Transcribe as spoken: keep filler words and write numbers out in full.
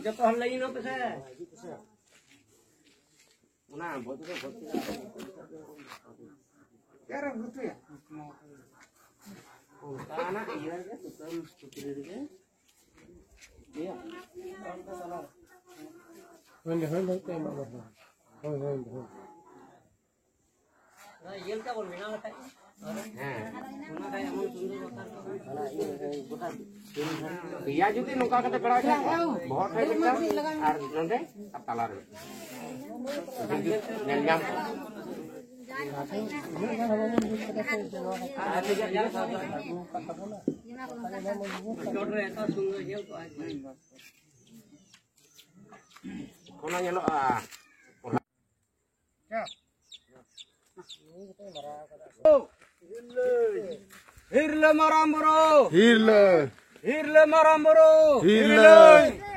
ᱡᱚᱛᱚ ᱦᱚᱲ ᱞᱟᱹᱭᱤᱱᱚᱜ ᱯᱮᱥᱮ᱾ ᱚᱱᱟ ᱵᱚᱫ ᱫᱚ ᱵᱚᱫ ᱠᱮᱫᱟ᱾ ᱚᱱᱠᱟᱱᱟᱜ ᱤᱭᱟᱹ ᱨᱮᱜᱮ ᱥᱩᱛᱟᱹᱢ ᱥᱩᱛᱨᱤ ᱨᱮᱜᱮ᱾ ᱤᱭᱟᱹ᱾ ᱦᱳᱭ, ᱦᱳᱭ, ᱦᱳᱭ, ᱦᱳᱭ, ᱦᱳᱭ, ᱦᱳᱭ, ᱦᱳᱭ᱾ ᱦᱮᱸ᱾ ᱚᱱᱟ ᱫᱚ ᱮᱢᱚᱱ ᱥᱩᱱᱫᱚᱨ ᱵᱮᱯᱟᱨ ᱠᱟᱱᱟ᱾ ᱯᱮᱭᱟ ᱡᱩᱫᱤ ᱱᱚᱝᱠᱟ ᱠᱟᱛᱮ ᱵᱮᱲᱟ ᱠᱷᱟᱱ, ᱵᱚᱦᱚᱜ ᱴᱷᱮᱱ ᱢᱤᱫᱴᱟᱝ ᱟᱨ ᱱᱚᱰᱮ ᱟᱨ ᱛᱟᱞᱟ ᱨᱮ᱾ ᱧᱮᱞ ᱧᱟᱢ ᱠᱚᱜᱼᱟ᱾ ᱪᱚᱴ ᱨᱮ ᱮᱴᱟᱜ ᱥᱩᱱᱫᱚᱨ ᱧᱮᱞ ᱠᱚᱜᱼᱟ᱾ ᱚᱱᱟ ᱧᱮᱞᱚᱜᱼᱟ᱾ ᱦᱤᱨᱞᱟᱹ ᱢᱟᱨᱟᱝ ᱵᱩᱨᱩ᱾ ᱦᱤᱨᱞᱟᱹ᱾ ᱦᱤᱨᱞᱟᱹ ᱢᱟᱨᱟᱝ ᱵᱩᱨᱩ᱾ ᱦᱤᱨᱞᱟᱹ᱾ ᱦᱤᱨᱞᱟᱹ᱾